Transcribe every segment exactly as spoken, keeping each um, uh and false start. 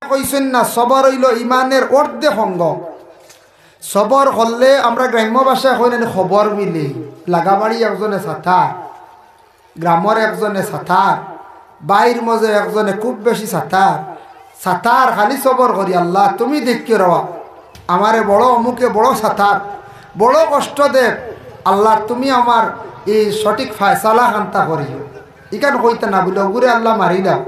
কইছইন না, সবর অইলো ইমানের অর্ধেক অঙ্গ। সবর করলে আমরা গ্রাম্য ভাষায় কই না নি, খবর মিলে। লাগাবাড়ি একজনে সাতার, গ্রামর একজনে সাতার, বাড়ির মাঝে একজনে খুব বেশি সাতার। সাতার খালি সবর করি, "আল্লাহ, তুমি দেখিও রেবা, আমারে বড় অমুকে বড় সাতার, বড় কষ্ট দের, আল্লাহ, তুমি আমার এই সঠিক ফায়সালা খান্তা করিও।" ইখান কইতা না বুলে, "ওগুরে আল্লাহ মারি দাও।"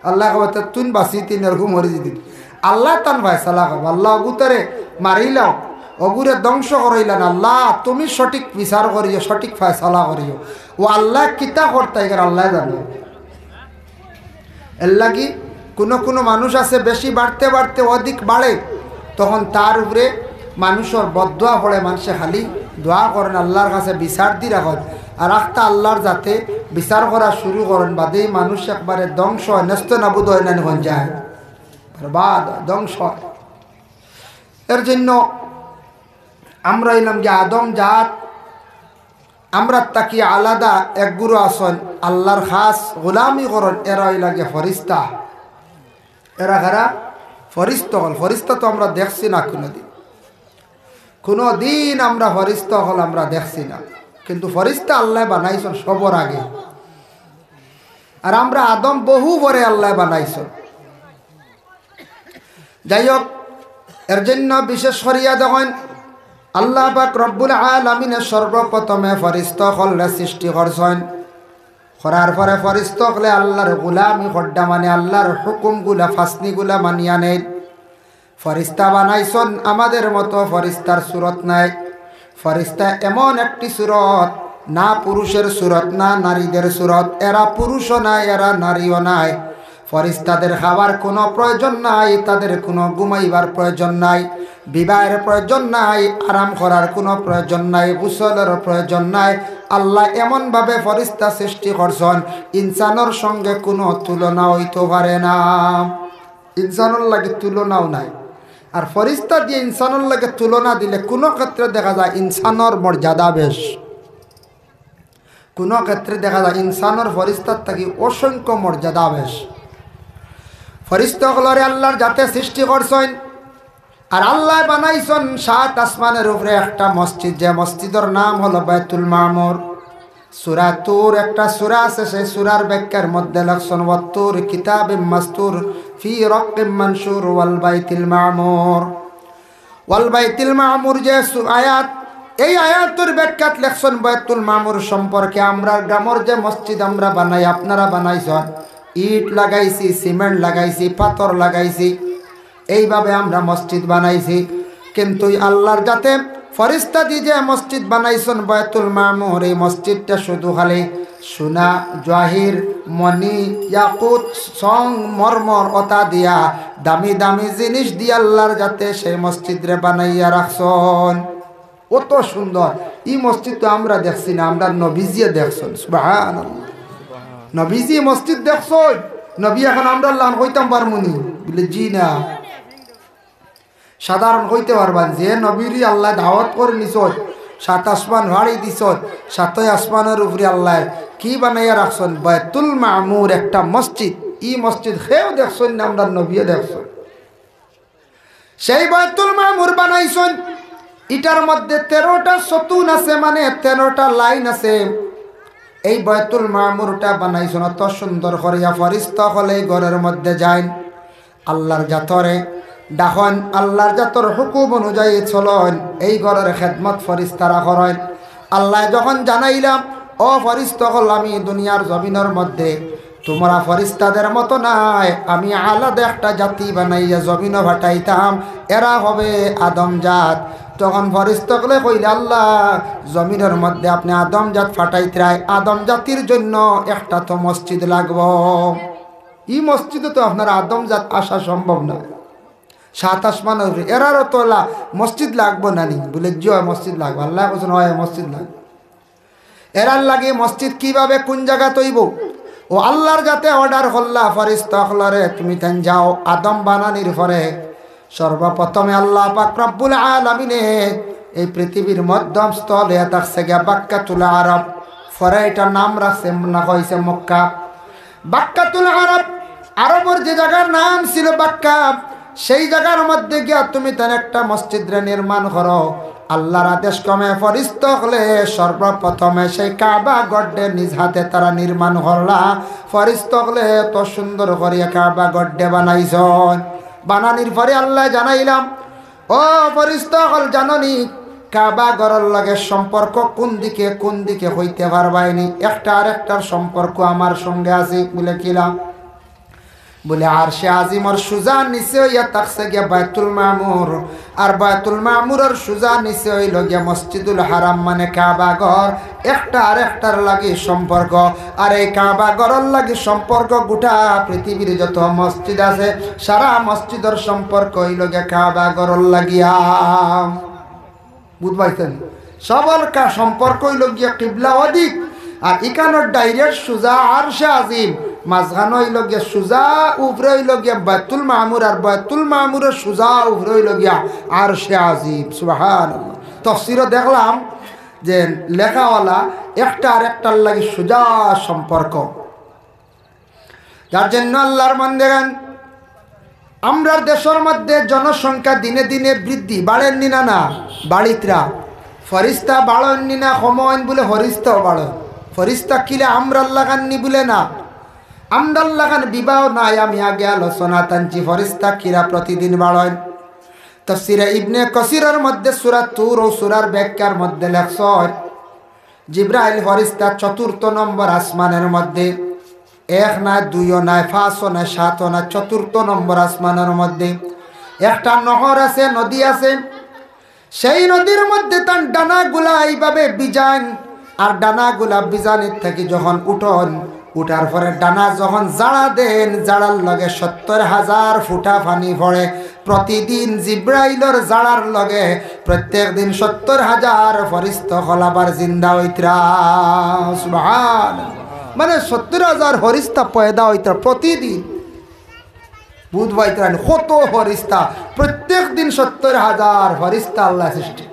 আল্লায় কইবা, "তে তুইন বাঁচি তিন এরকম মরি যদি।" আল্লায় তান ফায়সালা করবা, "আল্লাহ, অগুতারে মারিলাও, অগুরে ধ্বংস করাইলা না, আল্লাহ, তুমি সঠিক বিচার করিও, সঠিক ফায়সালা করিও।" ও আল্লায় কিতা করতা, ইখান আল্লায় জানে। এর লাগি কোনো কোনো মানুষ আছে, বেশি বাড়তে বাড়তে অধিক বাড়ে, তখন তার উপরে মানুষর বদদোয়া পড়ে, মানষে খালি দোয়া করইন, আল্লাহর কাছে বিচার দি রাখইন। আর আখতা আল্লাহর জাতে বিচার করা শুরু করইন, বাদে ই মানুষ একবারে ধ্বংস অয়, নেস্ত নাবুদ অয়, নানি হন যায়, বরবাদ অয়, ধ্বংস অয়। এর জন্য আমরা অইলাম যে আদম জাত, আমরার থাকি আলাদা এক গুরু আছইন, আল্লাহর খাস গোলামি করইন, এরা অইলা গিয়া ফরিস্তা। এরা কারা? ফরিস্তা অকল। ফরিস্তা তো আমরা দেখছি না কোনোদিন, কোনোদিন আমরা ফরিস্তা অকল আমরা দেখছি না, কিন্তু ফরিস্তা আল্লায় বানাইছইন সবর আগে। আর আমরা আদম বহু পরে আল্লায় বানাইছইন। যাই হোক, এর জন্য বিশেষ করিয়া দেখইন, আল্লাহ পাক রব্বুল আলামিনে সর্বপ্রথমে ফরিস্তা অকলরে সৃষ্টি করছইন। করার পরে ফরিস্তা অকলে আল্লাহর গোলামি কররা, মানে আল্লাহর হুকুমগুলা, ফাসনিগুলা মানিয়া নেইন। ফরিস্তা বানাইছইন, আমাদের মতো ফরিস্তার সুরত নাই। ফরিস্তা এমন একটি সুরত, না পুরুষের সুরত, না নারীদের সুরত, এরা পুরুষও নায়, এরা নারীও নায়। ফরিস্তাদের খাওয়ার কোনো প্রয়োজন নাই, তাদের কোনো ঘুমাইবার প্রয়োজন নাই, বিবাহের প্রয়োজন নাই, আরাম করার কোনো প্রয়োজন নাই, গোসলের প্রয়োজন নাই। আল্লাহ এমনভাবে ফরিস্তা সৃষ্টি করছইন, ইনসানর সঙ্গে কোনো তুলনা অইতো পারে না। ইনসানর লগে তুলনাও নাই। আর ফরিস্তা দিয়া ইনসানর লগে তুলনা দিলে কোনো ক্ষেত্রে দেখা যায় ইনসানর মর্যাদা বেশ, কোনো ক্ষেত্রে দেখা যায় ইনসানর ফরিস্তার থাকি অসংখ্য মর্যাদা বেশ। ফরিস্তা অকলরে আল্লাহর জাতে সৃষ্টি করছইন, আর আল্লায় বানাইছইন সাত আসমানের উপরে একটা মসজিদ, যে মসজিদর নাম হলো বায়তুল মামুর। সূরা তুর, একটা সূরা আছে, সেই সূরার ব্যাখ্যার মধ্যে লেখছইন, "ওয়াত্তুর কিতাবিম মাসতুর ফি রাক্কিম মানশুর ওয়াল বাইতিল মামুর।" ওয়াল বাইতিল মামুর যে সু-, আয়াত, এই আয়াতর ব্যাখ্যাত লেখছইন বায়তুল মামুর সম্পর্কে, আমরার গ্রামর যে মসজিদ আমরা বানাই, আপনারা বানাইছইন, ইট লাগাইছি, সিমেন্ট লাগাইছি, পাথর লাগাইছি, এইভাবে আমরা মসজিদ বানাইছি। কিন্তু ই আল্লাহর জাতে ফরিস্তা দি যে মসজিদ বানাইছইন বায়তুল মামুর, এই মসজিদটা শুধু খালি সোনা, জহির, মণি, ইয়াকুত, সং, মরমর, অতা দিয়া, দামি দামি জিনিস দিয়া আল্লাহর জাতে সেই মসজিদরে বানাইয়া রাখছইন। অত সুন্দর। ই মসজিদ তো আমরা দেখছি না, আমরার নবীজিয়ে দেখছইন। সুবহানাল্লাহ। নবীজি মসজিদ দেখছইন? নবী অখন আমরার লাখান কইতাম পারমুনি? বুলে, "জি না।" সাধারণ কইতে পারবা নি, যে নবীরে আল্লায় দাওয়াত করি নিছইন, সাত আসমান ফাড়ি দিছইন, সাতই আসমানর উপরে আল্লায় কি বানাইয়া রাখছইন? বায়তুল মামুর একটা মসজিদ। ই মসজিদ কেউ দেখছইন না, আমরার নবীয়ে দেখছইন। সেই বায়তুল মামুর বানাইছইন, ইটার মধ্যে তেরোটা সতুন আছে, মানে তেরোটা লাইন আছে। এই বায়তুল মামুরটা বানাইছইন অত সুন্দর করিয়া, ফরিস্তা অকলে এই ঘরর মধ্যে যাইন, আল্লাহর জাতরে ডাকইন, আল্লাহর জাতর হুকুম অনুযায়ী চলইন, এই ঘরর খেদমত ফরিস্তারা করইন। আল্লায় যখন জানাইলা, "ও ফরিস্তা অকল, আমি দুনিয়ার জমিনর মধ্যে তুমরা ফরিস্তাদের মতো নায়, আমি আলাদা একটা জাতি বানাইয়া জমিনো পাঠাইতাম, এরা হবে আদম জাত।" তখন ফরিস্তা অকলে কইলা, "আল্লাহ, জমিনর মধ্যে আপনে আদম জাত পাঠাইতরায়, আদম জাতির জন্য একটা তো মসজিদ লাগবো। ই মসজিদো তো আপনার আদম জাত আসা সম্ভব নায়, সাত আসমানর উপরে, এরারও তো লা-, মসজিদ লাগবো না নি?" বুলে, "জি অয়, মসজিদ লাগবো।" আল্লায় কইছইন, "অয়, মসজিদ লাগবো।" এরার লাগি মসজিদ কিভাবে, কোন জাগাত অইবো? ও আল্লাহর জাতে অর্ডার করলা, "ফরিস্তা অকলরে, তুমি তাইন যাও।" আদম বানানির পরে সর্বপ্রথমে আল্লাহ পাক রব্বুল আলামিনে এই পৃথিবীর মধ্যম স্থল অইয়া থাকছে গিয়া বাক্কাতুল আরব, পরে ইটার নাম রাখছে, না কইছে মক্কা। বাক্কাতুল আরব আরবর যে জাগার নাম ছিল বাক্কা, সেই জাগার মধ্যে গিয়া তুমি তান একটা মসজিদরে নির্মাণ করো। আল্লার আদেশ ক্রমে ফিরিস্তা অকলে সর্বপ্রথমে সেই কাবা ঘররে নিজ হাতে তারা নির্মাণ করলা। ফিরিস্তা অকলে এত সুন্দর করিয়া কাবা ঘররে বানাইছইন। বানানির পরে আল্লায় জানাইলা, "ও ফিরিস্তা অকল, জানো নি কাবা ঘরর লগে সম্পর্ক কুন দিকে, কুন দিকে কইতে পারবায় নি? একটা আরেকটার সম্পর্ক আমার সঙ্গে আছে।" বুলে, "কিলা?" বুলে, "আরশে আজিমর সুজা নিচে অইয়া থাকছে গিয়া বায়তুল মামুর, আর বায়তুল মামুরর সুজা নিচে অইলো গিয়া মসজিদুল হারাম, মানে কাবা ঘর। একটা আরেকটার লাগি সম্পর্ক, আর এই কাবা ঘরর লাগি সম্পর্ক গোটা পৃথিবীর যত মসজিদ আছে, সারা মসজিদর সম্পর্ক অইলো গিয়া কাবা ঘরর লাগিয়া।" বুঝ পাইছইন? সবর কা-, সম্পর্ক অইলো গিয়া কিবলা অদিক, আর ইখানর direct সুজা আরশে আজিম, মাঝখানো অইলো গিয়া সুজা উপরে অইলো গিয়া বায়তুল মামুর, আর বায়তুল মামুরর সুজা উপরে অইলো গিয়া আরশে আজিম। সুবহানাল্লাহ। তফসিরো দেখলাম যে লেখাওয়ালা একটা আরেকটার লাগি সুজা সম্পর্ক। যার জন্য আল্লার বান্দেগান, আমরার দেশর মধ্যে জনসংখ্যা দিনে দিনে বৃদ্ধি, বাড়ের নি না, না, বাড়িতরা। ফিরিস্তা বাড়ইন নি না, কমইন বুলে ফিরিস্তাও বাড়ইন। ফিরিস্তা কিলা আমরার লাখান নি বুলে না, আমরার লাখান বিবাহ নাই, আমি আগে আলোচনা টানছি, ফিরিস্তা কিলা প্রতিদিন বাড়ইন। তফসিরে ইবনে কাসিরর মধ্যে সূরা তুর ও সূরার ব্যাখ্যার মধ্যে লেখছইন, জিব্রাইল ফিরিস্তা চতুর্থ নম্বর আসমানর মধ্যে, এক নায়, দুইও নায়, পাঁচও নায়, সাতও নায়, চতুর্থ নম্বর আসমানর মধ্যে একটা নহর আছে, নদী আছে। সেই নদীর মধ্যে তান ডানাগুলা এইভাবে ভিজাইন, আর ডানাগুলা ভিজানির থাকি যখন উঠইন, উঠার পরে ডানা যখন ঝাড়া দেইন, ঝাড়ার লগে সত্তর হাজার ফুটা পানি পড়ে। প্রতিদিন জিব্রাইলর ঝাড়ার লগে প্রত্যেক দিন সত্তর হাজার ফিরিস্তা অকল আবার জিন্দা অইতরা। সুবহানাল্লাহ। মানে সত্তর হাজার ফিরিস্তা পয়দা অইতরা প্রতিদিন। বুঝ পাইতরা নি? কত ফিরিস্তা, প্রত্যেক দিন সত্তর হাজার ফিরিস্তা আল্লায় সৃষ্টি।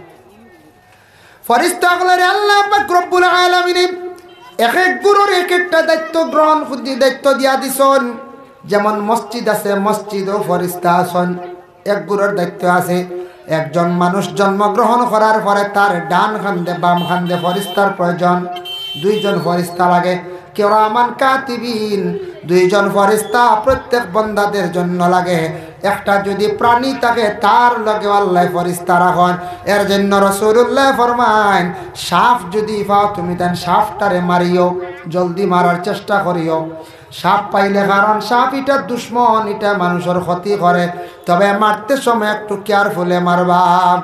ফিরিস্তা অকলরে আল্লাহ পাক রব্বুল আলামিনে এক এক গুরুর এক একটা দায়িত্ব গ্রহণ, দায়িত্ব দিয়া দিছইন। যেমন মসজিদ আছে, মসজিদও ফিরিস্তা আছইন, এক গুরুর দায়িত্ব আছে। একজন মানুষ জন্মগ্রহণ করার পরে তার ডান কান্দে, বাম কান্দে ফিরিস্তার প্রয়োজন, দুইজন ফিরিস্তা লাগে। কিরামান কাতিবিন, দুইজন ফিরিস্তা প্রত্যেক বন্দাদের জন্য লাগে। একটা যদি প্রাণী থাকে, তার লগে আল্লায় ফিরিস্তা রাখইন। এর জন্য রাসূলুল্লায় ফরমাইন, সাপ যদি পাও তুমি, তান সাপটারে মারিও, জলদি মারার চেষ্টা করিও। সাপ পাইলে, কারণ সাপ ইটা দুশমন, ইটা মানুষর ক্ষতি করে, তবে মারতে সময় একটু careful এ মারবা।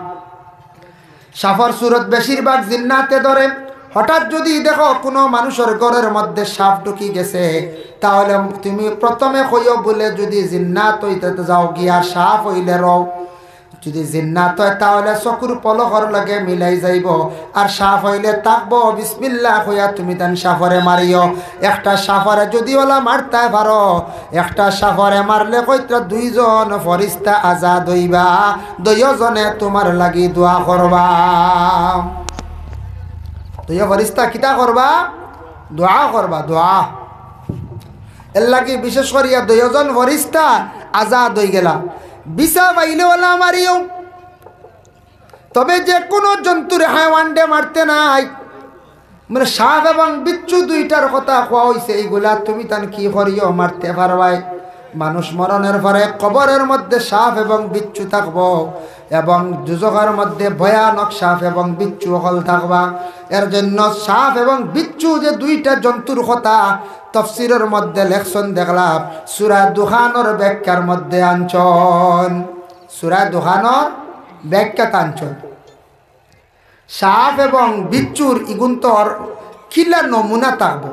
সাপর সুরত বেশিরভাগ জিন্নাতে ধরে। হঠাৎ যদি দেখো কুনু মানুষর ঘরর মধ্যে সাপ ঢুকি গেছে, তাহলে তুমি প্রথমে কইও বুলে, যদি জিন্নাত অইতে তো যাও গিয়া, সাপ অইলে রও। যদি জিন্নাত অয়, তাহলে চকুর পলকর লগে মিলাই যাইবো। আর সাপ অইলে থাকবো, বিসমিল্লাহ কইয়া তুমি তান সাপরে মারিও। একটা সাপরে যদি ওলা মারতায় পারো, একটা সাপরে মারলে কইতরা দুইজন ফিরিস্তা আজাদ অইবা, দুইওজনে তুমার লাগি দোয়া করবা। দুইও ফিরিস্তা কিতা করবা? দোয়া করবা, দোয়া। এর লাগি বিশেষ করিয়া দুইওজন ফিরিস্তা আজাদ অইগেলা। বিছা পাইলে ওলা মারিও। তবে যে কুনু জন্তুরে, হায়ওয়ানরে মারতে নাই। মানে সাপ এবং বিচ্ছু দুইটার কথা কওয়া অইছে, এইগুলা তুমি তান কি করিও মারতে পারবায়। মানুষ মরণের পরে কবরের মধ্যে সাপ এবং বিচ্ছু থাকবো, এবং দুজখর মধ্যে ভয়ানক সাপ এবং বিচ্ছু অকল থাকবা। এর জন্য সাপ এবং বিচ্ছু যে দুইটা জন্তুর কথা তফসিরর মধ্যে লেখছইন দেখলাম, সূরা দুখানর ব্যাখ্যার মধ্যে আনছইন। সূরা দুখানর ব্যাখ্যাত আনছইন। সাপ এবং বিচ্ছুর ইগুন্তর কিলা নমুনা থাকবো?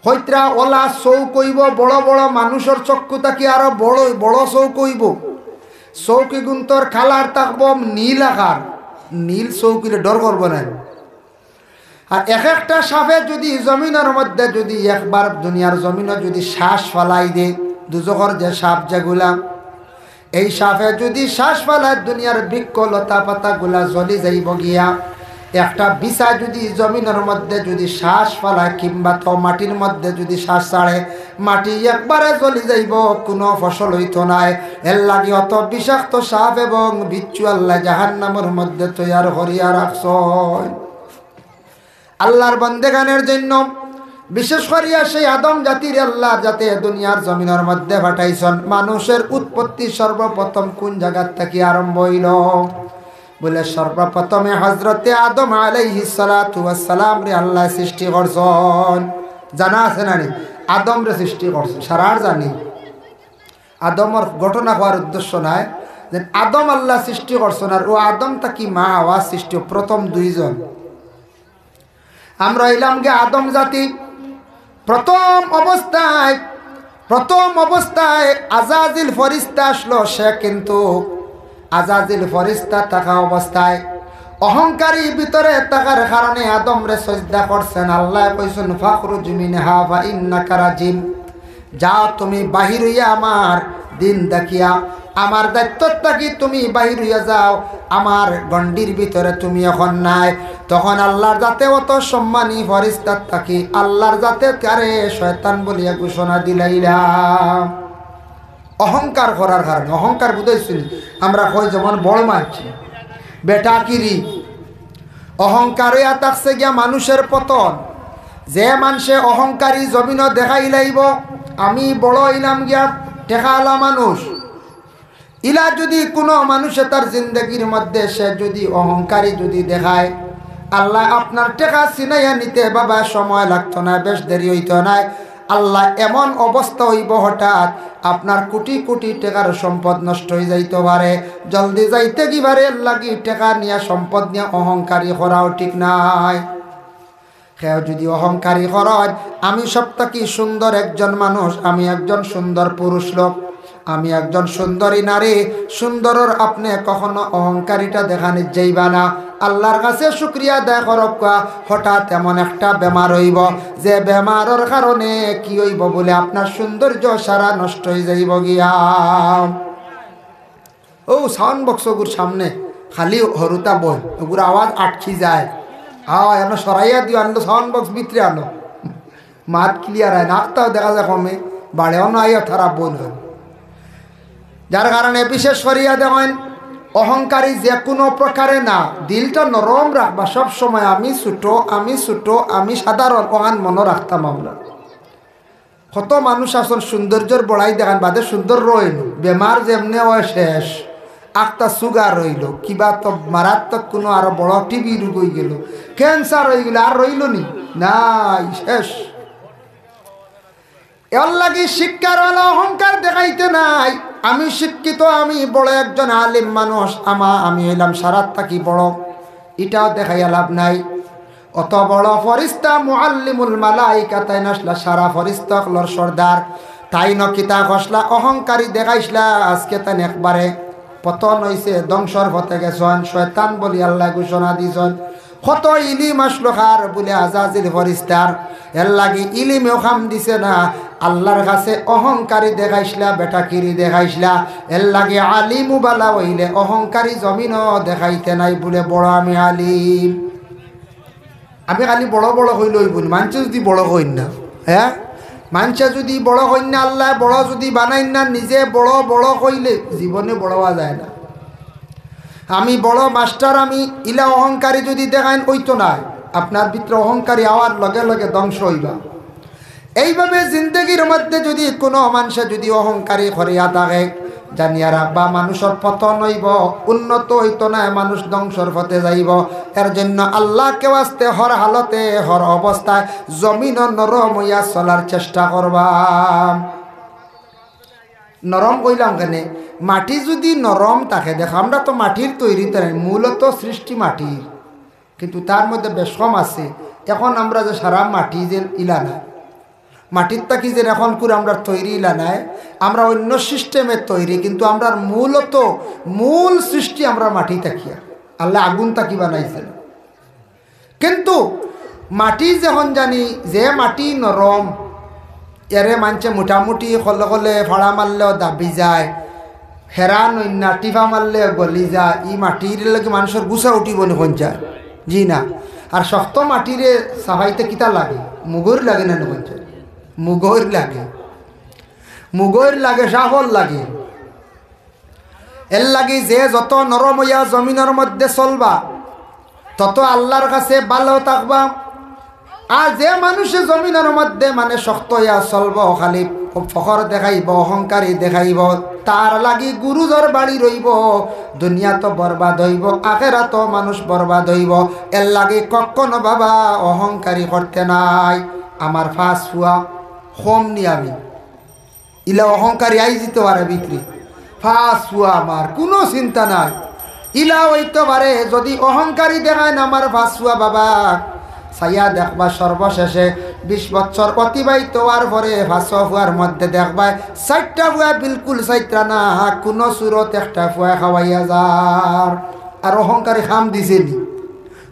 কইতরা ওলা চউখ অইবো, বড় বড় মানুষর চক্ষু থাকি আরো বড় বড় চউখ অইবো। চউখ ইগুন্তর colour থাকবো নীল আকার, নীল চউখ অইলে ডর করবো না। আর এক একটা সাপে যদি জমিনর মধ্যে যদি একবার দুনিয়ার জমিনো যদি শ্বাস ফালাই দে, দুজখর যে সাপ যেগুলা, এই সাপে যদি শ্বাস ফালায়, দুনিয়ার বৃক্ষ লতা পাতাগুলা জ্বলি যাইবো গিয়া। একটা বিছা যদি জমিনর মধ্যে যদি শ্বাস ফালায়, কিংবা তো মাটির মধ্যে যদি শ্বাস ছাড়ে, মাটি একবারে জ্বলি যাইবো, কুনু ফসল অইতো নায়। এরলাগি অত বিষাক্ত সাপ এবং বিচ্ছু আল্লায় জাহান্নামর মধ্যে তৈয়ার করিয়া রাখছইন। আল্লার বন্দেগানের জন্য, বিশেষ করিয়া সেই আদম জাতিরে আল্লায় যাতে দুনিয়ার জমিনর মধ্যে পাঠাইছইন, মানুষের উৎপত্তি সর্বপ্রথম কুন জাগাত থাকি আরম্ভ অইলো? বলে, সর্বপ্রথমে হজরতে আদম আলাইহিস সালাতু ওয়াস সালামরে আল্লায় সৃষ্টি করছইন। জানা আছে না নি? আদমরে সৃষ্টি করছইন, সারার জানি। আদমর ঘটনা কওয়ার উদ্দেশ্য নায়, যে আদম আল্লায় সৃষ্টি করছইন, আর অউ আদম থাকি মা হাওয়া সৃষ্টি, প্রথম দুইজন। আমরা অইলাম গি আদম জাতি। প্রথম অবস্থায়, প্রথম অবস্থায় আজাজিল ফরিস্তা আসলো, সে কিন্তু আজাজিল ফরিস্তা থাকা অবস্থায় অহংকারী ভিতরে থাকার কারণে আদমরে সজদা করছইন। আল্লায় কইছইন, "ফাখরুজ মিনহা ফা ইন্নাকা রাজিম।" যাও তুমি বাহির অইয়া আমার দিন দেখিয়া, আমার দায়িত্ব থাকি তুমি বাহির অইয়া যাও, আমার গণ্ডির ভিতরে তুমি অখন নাই। তখন আল্লার জাতে অত সম্মানী ফরিস্তার থাকি আল্লার জাতে তারে শয়তান বলিয়া ঘোষণা দিলাইলা। অহংকার করার কারণে, অহংকার বুঝাইছইন নি? আমরা কই যেমন বড় মানছি, বেটাকিরি, অহংকার অইয়া থাকছে গিয়া মানুষের পতন। যে মানষে অহংকারী জমিনো দেখাইলাইবো, "আমি বড় অইলাম গিয়া টেকাআলা মানুষ।" ইলা যুদি কুনু মানুষে তার জিন্দেগির মধ্যে সে যুদি অহংকারী যুদি দেখায়, আল্লায় আপনার টেকা ছিনাইয়া নিতে বাবা সময় লাগতো নায়, বেশ দেরি অইতো নায়। আল্লায় এমন অবস্থা অইবো হঠাৎ আপনার কোটি কোটি টেকার সম্পদ নষ্ট অইযাইতো পারে। জলদি যাইতে গি পারে, এরলাগি টেকা নিয়া সম্পদ নিয়া অহংকারী করাও ঠিক নায়। কেউ যুদি অহংকারী করইন, "আমি সব থাকি সুন্দর একজন মানুষ, আমি একজন সুন্দর পুরুষ লোক, আমি একজন সুন্দরী নারী", সুন্দরর আপনে কখনো অহংকারিতা দেখানিত যাইবা না। আল্লার কাছে শুকরিয়া আদায় করউক্কা, হঠাৎ এমন একটা বেমার অইবো, যে বেমারর কারণে কি অইবো বলে আপনার সৌন্দর্য সারা নষ্ট অইযাইবো গিয়া। অউ সাউন্ড বক্স অগুর সামনে খালি হুরুতা বইন, অগুর আওয়াজ আটকি যায়। আও, এনো সরাইয়া দিও, আনলো সাউন্ড বক্স ভিতরে আনো। মাত ক্লিয়ার অয় না, আখতাও দেখা যায় কমে, বাড়েও না আইয়া তারা বইন অয়। যার কারণে বিশেষ করিয়া দেখইন, অহংকারী যে কুনু প্রকারে না, দিলটা নরম রাখবা সব সময়। "আমি ছোট, আমি ছোট, আমি সাধারণ", অখান মনো রাখতাম আমরা। কত মানুষ আছইন সৌন্দর্যর বড়াই দেখাইন, বাদে সুন্দর রইন, বেমার যেমনে অয় শেষ, আখতা সুগার অইলো, কিবা তো মারাত্মক কুনু আরো বড় টিবি রোগ অইগেলো, ক্যান্সার অইগেলো, আর রইলো নি? নাই, শেষ। এরলাগি শিক্ষার অলা অহংকার দেখাইতে নাই। আমি শিক্ষিত, আমি বড় একজন আলিম মানুষ, আমা-, আমি অইলাম সারার থাকি বড়, ইটাও দেখাইয়া লাভ নাই। অত বড় ফরিস্তা মুআল্লিমুল মালাইকা, তাইন আছলা সারা ফরিস্তা অকলর সর্দার। তাইন কিতা করছলা, অহংকারী দেখাইছলা, আজকে তাইন একবারে পতন অইছে, ধ্বংসর পথে গেছইন, শয়তান বলি আল্লায় ঘোষণা দিছইন। কত ইলিম আছলো কার বুলে আজাজিল ফরিস্তার, এরলাগি ইলিমেও কাম দিছে না। আল্লার কাছে অহংকারী দেখাইছলা, বেটাকিরি দেখাইছলা, এরলাগি আলিমও বালা অইলে অহংকারী জমিনো দেখাইতে নাই বুলে বড় আমি আলিম। আমি খালি বড় বড় কইলে অইবো নি? মানষে যুদি বড় কইন না, হ্যাঁ, মানষে যুদি বড় কইন না, আল্লায় বড় যুদি বানাইন না, নিজে বড় বড় কইলে জীবনে বড় অওয়া যায় না। আমি বড় মাস্টার, আমি ইলা অহংকারী যুদি দেখাইন, অইতো নায়। আপনার ভিতরে অহংকারী অওয়ার লগে লগে ধ্বংস অইবা। এইভাবে জিন্দেগির মধ্যে যুদি কুনু মানষে যুদি অহংকারী করিয়া থাকে, জানিয়া রাখবা, মানুষর পতন অইবো, উন্নত অইতো নায়, মানুষ ধ্বংসর পথে যাইবো। এর জন্য আল্লাহকে ওয়াস্তে হর হালতে, হর অবস্থায় জমিনো নরম অইয়া চলার চেষ্টা করবা। নরম কইলাম কেনে? মাটি যুদি নরম থাকে, দেখো, আমরা তো মাটির তৈরি, তাই মূলত সৃষ্টি মাটির, কিন্তু তার মধ্যে বেশ কম আছে। এখন আমরা যে সারা মাটি যে ইলা না, মাটির থাকি যে এখন করে আমরা তৈরি ইলা নায়, আমরা অন্য সিস্টেমে তৈরি, কিন্তু আমরার মূলত মূল সৃষ্টি আমরা মাটি থাকিয়া। আল্লায় আগুন থাকি বানাইছে না। কিন্তু মাটি যেখন জানি যে মাটি নরম, এরে মানষে মোটামুটি কলে কলে ফাড়া মারলেও দাবি যায়, হেরা নইন্না টিফা মারলেও গলি যায়। ই মাটির লাগি মানষর গুছা উঠিবো নি কইন চায়? জি না। আর শক্ত মাটিরে সাফাইতে কিতা লাগে? মুগর লাগে না নি কইন চায়? মুগর লাগে। মুগর লাগে, সাফর লাগে। এর লাগি যে যত নরম অইয়া জমিনর মধ্যে চলবা, তত আল্লার কাছে ভালা থাকবা। আর যে মানুষে জমিনর মধ্যে মানে শক্ত অইয়া চলবো, খালি ফখর দেখাইবো, অহংকারী দেখাইবো, তার লাগি গুরুজর বাড়ি রইবো। দুনিয়াত বরবাদ অইবো, আখেরাতও মানুষ বরবাদ অইবো। এর লাগি কখনো বাবা অহংকারী করতে নাই। আমার পাঁচ ফুয়া কম নি আমি, ইলা অহংকারী আইযিতো পারে ভিতরে। পাঁচ ফুয়া আমার, কুনু চিন্তা নাই। ইলা অইতো পারে, যুদি অহংকারী দেখাইন আমার পাঁচ ফুয়া বাবা, চাইয়া দেখবা সর্বশেষে বিশ বছর অতিবাহিত অওয়ার পরে পাঁচ ফুয়ার মধ্যে দেখবায় চাইরটা ফুয়া বিলকুল চাইরটা না, কুনু সুরত একটা ফুয়া খাওয়াইয়া যার। আর অহংকারী কাম দিছে নি?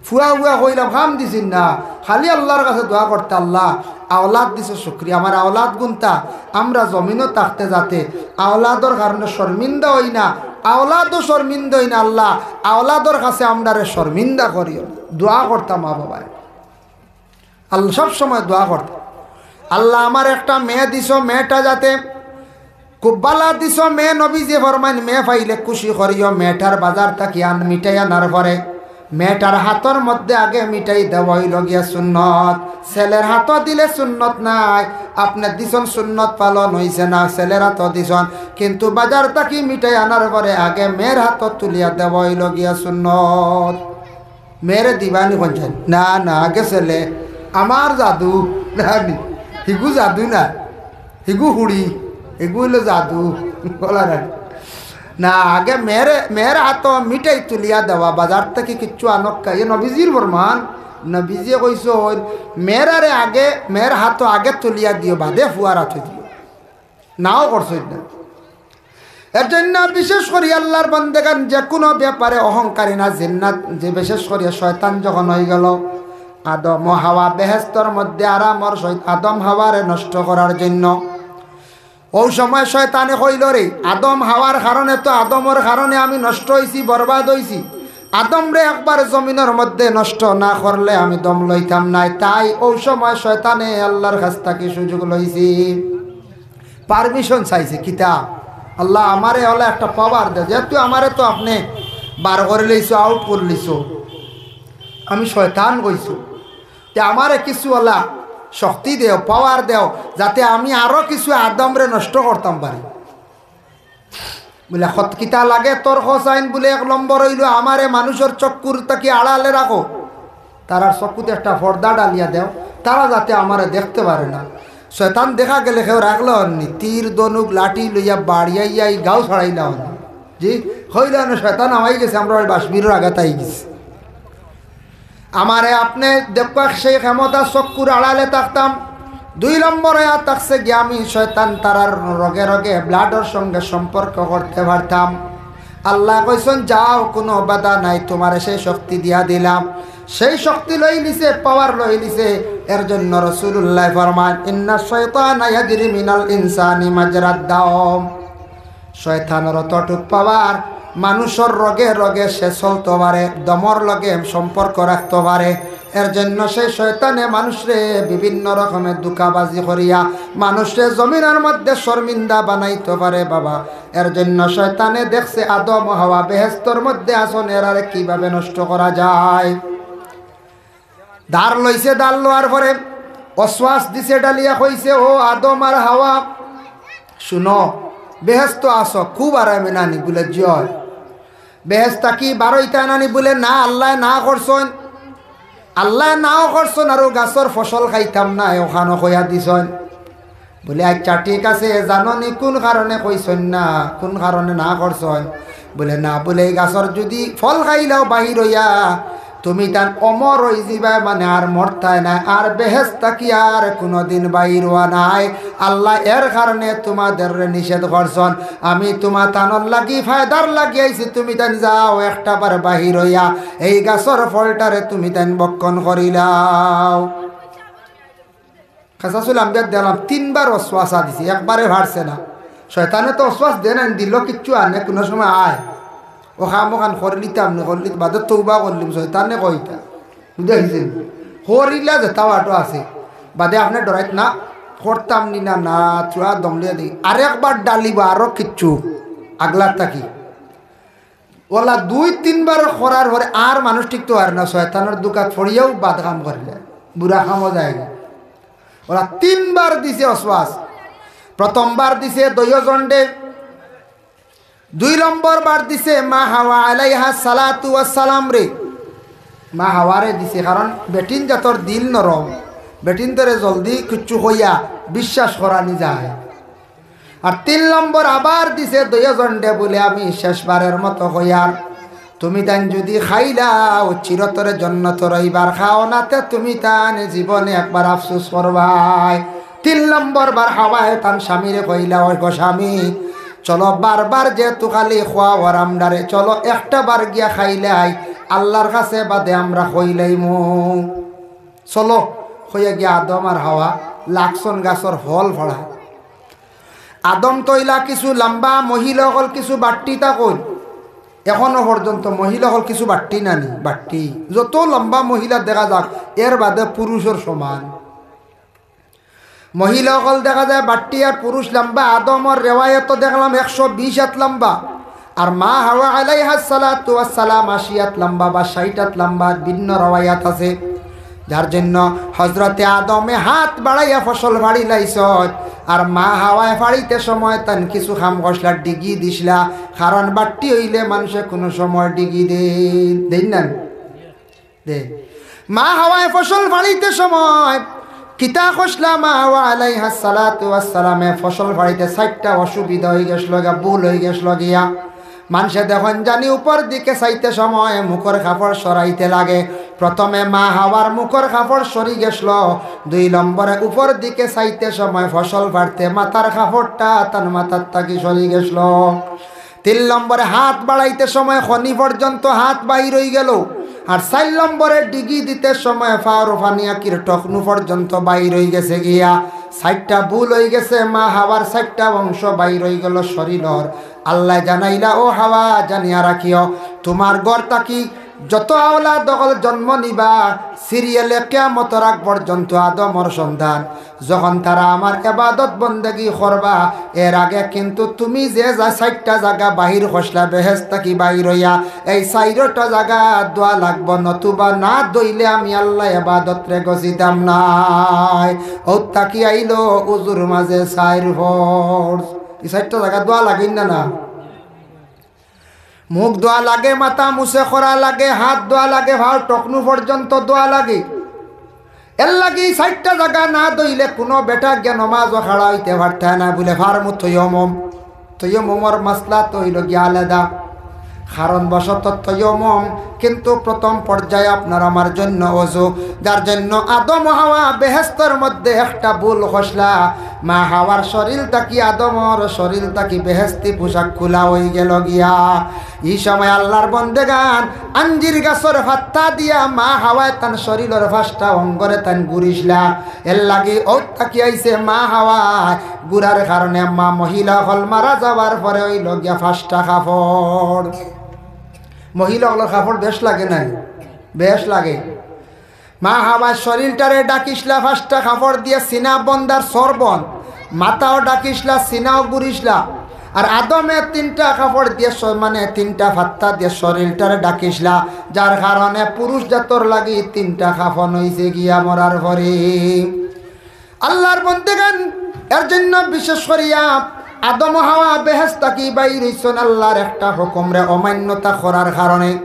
ফুয়া ফুয়া কইলাম, কাম দিছইন না। খালি আল্লার কাছে দোয়া করতা, "আল্লা, আওলাদ দিছো, শুকরিয়া।" আমার আওলাদ গুনতা, আমরা জমিনো থাকতে যাতে আওলাদর কারণে শর্মিন্দা অই না, আওলাদও শর্মিন্দা অই না। আল্লা, আওলাদর কাছে আমরারে শর্মিন্দা করিও না। দোয়া করতা মা বাবায়। আল্লা সব সময় দোয়া করতা, "আল্লা, আমার একটা মেয়ে দিছো, মেয়েটা যাতে খুব ভালা দিছো মেয়ে।" নবীজিয়ে ফরমাইন, "মেয়ে পাইলে খুশি করিও, মেয়েটার বাজার থাকি আন, মিঠাই আনার পরে মেয়েটার হাতর মধ্যে আগে মিঠাই দেওয়া অইলো গিয়া সুন্নত। ছেলের হাতো দিলে সুন্নত নাই। আপনে দিছইন সুন্নত পালন অইছে না, ছেলের হাতো দিছইন, কিন্তু বাজার থাকি মিঠাই আনার পরে আগে মেয়ের হাতো তুলিয়া দেওয়া অইলো গিয়া সুন্নত।" মেয়েরে দিবানি কইন চাইন? না, না, আগে ছেলে। আমার জাদু, না নি? হিগু জাদু না, হিগু হুড়ি, হিগু অইলো জাদু। বলা না। না, আগে মেয়েরে, মেয়ের হাতো মিঠাই তুলিয়া দেওয়া, বাজার থাকি কিচ্ছু আনক্কা। এ নবীজির ফরমান, নবীজিয়ে কইছইন, "মেয়েরারে আগে, মেয়ের হাতো আগে তুলিয়া দিও, বাদে ফুয়ার হাতো দিও।" নাও করছইন না। এর জন্য বিশেষ করি আল্লার বান্দেগান যে কুনু ব্যাপারে অহংকারী না, জিন্নাত, যে বিশেষ করি শয়তান যখন অইগেলো, আদম ও হাওয়া বেহেস্তর মধ্যে আরামর সহিত আদম হাওয়ারে নষ্ট করার জন্য। অউ সময় শয়তানে কইলো, "রে, আদম হাওয়ার কারণে তো, আদমর কারণে আমি নষ্ট অইছি, বরবাদ অইছি। আদমরে একবার জমিনর মধ্যে নষ্ট না করলে আমি দম লইতাম নায়।" তাই অউ সময় শয়তানে আল্লার কাছ থাকি সুযোগ লইছি। Permission চাইছে, কিতা? "আল্লা, আমারে অলা একটা power দেও, যেহেতু আমারে তো আপনে বার করিলাইছো, out করিলাইছো, আমি শয়তান কইছো, তে আমারে কিছু অলা শক্তি দেও, power দেও, যাতে আমি আরো কিছু আদমরে নষ্ট করতাম পারি।" বুলে, "কত কিতা লাগে তোর হোসাইন?" বুলে, "এক নম্বর অইলো আমারে মানুষর চক্ষুর থাকি আড়ালে রাখো।" তারার চকুত একটা পর্দা ডালিয়া দেও, তারা যাতে আমারে দেখতে পারে না। শয়তান দেখা গেলে কেউ রাখলে অননি, তীর, ধনুক, লাঠি লইয়া বাড়িয়াইয়া ই গাউ ছাড়াইলা অননি। জি, কইলা না, শয়তান আমাই গেছে, আমরা ওই বাসমিরর আঘাত আই গেছে। আমারে আপনে দেখবা সেই ক্ষমতা চক্ষুর আড়ালে থাকতাম। দুই নম্বর অইয়া থাকছে গিয়া আমি শয়তান তারার রগে রগে bloodর সঙ্গে সম্পর্ক করতে পারতাম। আল্লায় কইছইন, "যাও, কুনু বাধা নাই, তুমারে সেই শক্তি দিয়া দিলাম।" সেই শক্তি লইলিছে, power লইলিছে। এর জন্য রাসুলুল্লায় ফরমান, "ইন্নাশ শাইতানা ইয়াজরি মিনাল ইনসানি মাজরাদ দাম।" শয়তানর অতটুক power, মানুষর রগে রগে সে চলতো পারে, দমর লগে সম্পর্ক রাখতো পারে। এর জন্য সেই শয়তানে মানুষরে বিভিন্ন রকমে ধুকাবাজি করিয়া মানুষরে জমিনর মধ্যে শর্মিন্দা বানাইতো পারে বাবা। এর জন্য শয়তানে দেখছে আদম ও হাওয়া বেহেস্তর মধ্যে আছইন, এরারে কিভাবে নষ্ট করা যায়। দার লইছে, দার লওয়ার পরে ওয়াসওয়াস দিছে, ডালিয়া কইছে, "ও আদম আর হাওয়া, শুনো, বেহেস্তো আছো, খুব আরামে নানি?" বুলে, "জি অয়।" "বেহেস্ত থাকি বারইতায় নানি?" বুলে, "না, আল্লায় না করছইন।" আল্লায় নাও করছইন, আর অউ গাছর ফসল খাইতাম না, অখানও কইয়া দিছইন। বুলে, "আইচ্ছা, ঠিক আছে, জানো নি কুন কারণে কইছইন না, কুন কারণে না করছইন?" বুলে, "না।" বুলে, "ই গাছর যুদি ফল খাইলাও বাহির অইয়া, তুমিতাইন অমর অইযিবায়, মানে আর মরতায় নায়, আর বেহেস্ত থাকি আর কুনুদিন বাহির অওয়া নায়। আল্লায় এর কারণে তুমাদেররে নিষেধ করছইন। আমি তুমাতানর লাগি ফায়দার লাগি আইছি, তুমিতাইন যাও, একটাবার বাহির অইয়া এই গাছর ফলটারে তুমিতাইন ভক্ষণ করিলাও।" কাসাসুল আম্বিয়াত দেখলাম তিনবার ওয়াসওয়াসা দিছে, একবারে পারছে না। শয়তানে তো ওয়াসওয়াস দেয় না, দিল কিচ্ছু আনে, কুনু সময় আয়, অউ কাম অখান করিলিতাম নি, করিলিত বাদে তওবা করিলিম, শয়তানে কইতা, বুঝাইছে নি? করিলা যেতা বাটো আছে, বাদে আপনে ডরাইত না, করতাম নি না, না, চুয়া দমলিয়া দি। আরেকবার ডালিবা, আরো কিচ্ছু, আগলা থাকি। ওলা দুই তিনবার করার পরে আর মানুষ টিকতো পারে না, শয়তানর দুকাত পড়িয়াও বাদ কাম করিলে, বুরা কামও যায় না। ওলা তিনবার দিছে ওয়াসওয়াস। প্রথমবার দিছে দইয় জন্ডে, দুই নম্বর বার দিছে মা হাওয়া আলাইহা সালাতু ওয়াসসালাম রে। মা হাওয়ারে দিছে, কারণ বেটিন জাতর দিল নরম, বেটিন ধরে জলদি কিচ্ছু কইয়া বিশ্বাস করানি যায়। আর তিন নম্বর আবার দিছে দইয় জন্ডে, বলে, "আমি শেষবারের মতো কইয়ার, তুমি তাইন যদি খাইলাও, চিরতরে জন্নতর অইবার, খাও না তে তুমি তাইন জীবনে একবার আফসোস করবায়।" তিন নম্বর বার হাওয়ায় তান স্বামীরে কইলা, "ওই গো স্বামী, চলো, বারবার যেহেতু খালি খোয়াওয়ার আমরারে, চলো একটা বার গিয়া খাইলাই, আল্লাহর কাছে বাদে আমরা কইলাইমু। চলো।" কইয়া গিয়া আদম আর হাওয়া লাগছন গাছর ফল ফাড়া। আদম তো ইলা কিছু লম্বা, মহিলা অকল কিছু বাট্টি থাকইন। এখনো পর্যন্ত মহিলা অকল কিছু বাট্টি নানি, বাট্টি। যত লম্বা মহিলা দেখা যাক, এর বাদে পুরুষর সমান। মহিলা অকল দেখা যায় বাট্টি আর পুরুষ লম্বা। আদমর রেওয়ায়ত দেখলাম একশো বিশ হাত লম্বা, আর মা হাওয়া আলাইহা সালাতু ওয়াসসালাম আশি হাত লম্বা বা ষাইট হাত লম্বা, ভিন্ন রেওয়ায়াত আছে। যার জন্য হজরতে আদমে হাত বাড়াইয়া ফসল ফাড়ি লাইছত, আর মা হাওয়ায় ফাড়িতে সময় তান কিছু কাম করছলা, ডিগি দিছলা, কারণ বাট্টি অইলে মানষে কুনু সময় ডিগি দেইন, দেইন না? দে। মা হাওয়ায় ফসল ফাড়িতে সময় কিতা করছলা? মা হাওয়া আলাইহা সালাতু ওয়াসসালামে ফসল ফাড়িতে চাইরটা অসুবিধা অইগেছলগা, ভুল অইগেছলগিয়া। মানষে দেখইন জানি উপর দিকে চাইতে সময় মুখর কাপড় সরাইতে লাগে। প্রথমে মা হাওয়ার মুখর কাপড় সরি গেছলো, দুই নম্বরে উপর দিকে চাইতে সময় ফসল ফাড়তে মাথার কাপড়টা তান মাথার থাকি সরি গেছলো। তিন নম্বরে হাত বাড়াইতে সময় খনি পর্যন্ত হাত বাইর অইগেলো, আর চাইর নম্বরে ডিগি দিতে সময় ফাওর ফানি আকির টকনু পর্যন্ত বাইর অইগেছে গিয়া। চাইরটা ভুল অইগেছে, মা হাওয়ার চাইরটা অংশ বাইর অইগেলো শরীলর। আল্লায় জানাইলা, "ও হাওয়া, জানিয়া রাখিও, তুমার ঘর থাকি যত আওলাদ অকল জন্ম নিবা, সিরিয়ালে কিয়ামতর আগ পর্যন্ত আদমর সন্তান, যখন তারা আমার এবাদত বন্দেগি করবা, এর আগে কিন্তু তুমি যে যা চাইরটা জাগা বাহির করছলা বেহেস্ত থাকি বাইর অইয়া, এই চাইরোটা জাগা ধোয়া লাগবো, নতুবা না ধইলে আমি আল্লায় এবাদতরে গছিতাম নায়।" অউ থাকি আইলো উজুর মাঝে চাইর ফরজ। ই চাইরটা জাগা ধোয়া লাগের না, না? মুখ ধোয়া লাগে, মাথা মুছে করা লাগে, হাত ধোয়া লাগে, ফাওর টকনু পর্যন্ত ধোয়া লাগে। এরলাগি চাইরটা জাগা না ধইলে কুনু বেটা গিয়া নমাজো খাড়া অইতে পারতায় না, বুলে ফারমু তৈয়মম। তৈয়মমর মাসলা তো অইলো গিয়া আলাদা, কারণবশত তৈয়মম, কিন্তু প্রথম পর্যায়ে আপনার আমার জন্য অজু। যার জন্য আদম হাওয়া বেহেস্তর মধ্যে একটা ভুল করছলা, মা হাওয়ার শরীল থাকি, আদমর শরীল থাকি বেহেস্তি পোশাক খুলা অইগেলো গিয়া। ই সময় আল্লার বন্দেগান আঞ্জির গাছর পাত্তা দিয়া মা হাওয়ায় তান শরীলর পাঁচটা অঙ্গরে তান গুরিছলা। এরলাগি অউ থাকি আইছে মা হাওয়ায় গুরার কারণে। মা মহিলা অকল মারা যাওয়ার পরে অইলো গিয়া পাঁচটা কাপড়। মহিলা অকলর কাপড় বেশ লাগে নাই? বেশ লাগে। মা হাওয়ায় শরীলটারে ঢাকিছলা পাঁচটা কাপড় দিয়া, সিনা বন্দার সরবন, মাথাও ঢাকিছলা, সিনাও গুরিছলা। আর আদমে তিনটা কাপড় দিয়া শ-, মানে তিনটা পাত্তা দিয়া শরীলটারে ঢাকিছলা, যার কারণে পুরুষ জাতর লাগি তিনটা কাফন অইছে গিয়া মরার পরে। আল্লার বন্দেগান, এর জন্য বিশেষ করিয়া আদম হাওয়া বেহেস্ত থাকি বাইর অইছইন আল্লার একটা হুকুমরে অমান্যতা করার কারণে,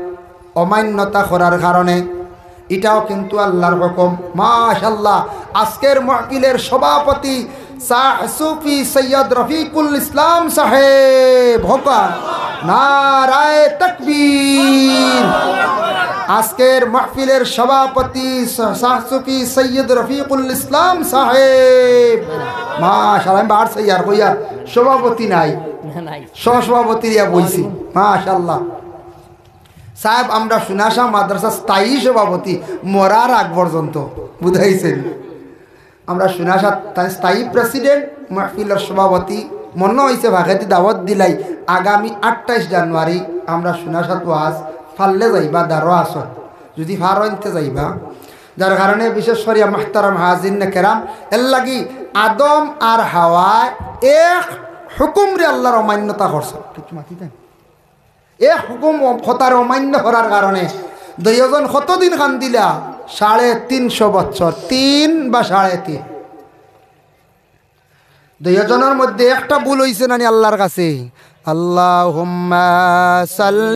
অমান্যতা করার কারণে। ইটাও কিন্তু আল্লার হুকুম। মাশাআল্লাহ, আজকের মাহফিলের সভাপতি শাহ সুফি সৈয়দ রফিকুল ইসলাম সাহেব, হক্কন নারায়ে তাকবীর। আজকের মাহফিলের সভাপতি শাহ সুফি সৈয়দ রফিকুল ইসলাম সাহেব। মাশাআল্লাহ, আমি বার সাইয়ার কইয়ার সভাপতি নাই, না, নাই। সহসভাপতি দিয়া বইছি। মাশাআল্লাহ। সাহেব, আমরা সুনাশা মাদ্রাসার স্থায়ী সভাপতি মরার আগ পর্যন্ত, বুঝাইছেন? আমরা সুনাশাত তাইন স্থায়ী প্রেসিডেন্ট, মাহফিলর সভাপতি, মনো অইছে ফাঁকেদি দাওয়াত দিলাই, আগামী আটাইশ জানুয়ারি আমরা সুনাশাত ওয়াজ, পারলে যাইবা, দারো আছো, যদি পারইন তে যাইবা। যার কারণে বিশেষ করিয়া মুহতারাম হাজিরিনে কেরাম, এরলাগি আদম আর হাওয়ায় এক হুকুমরে আল্লাহর অমান্যতা করছে। কিচ্ছু মাতি দেন। এক হুকুম অ-, কথারে অমান্য করার কারণে দুইজন কতদিন কান্দিলা? সাড়ে তিনশো বছর, তিন বা সাড়ে তিন। দুইজনর মধ্যে একটা ভুল অইছে নানি আল্লাহর কাছে? আল্লাহুম্মা সাল্লি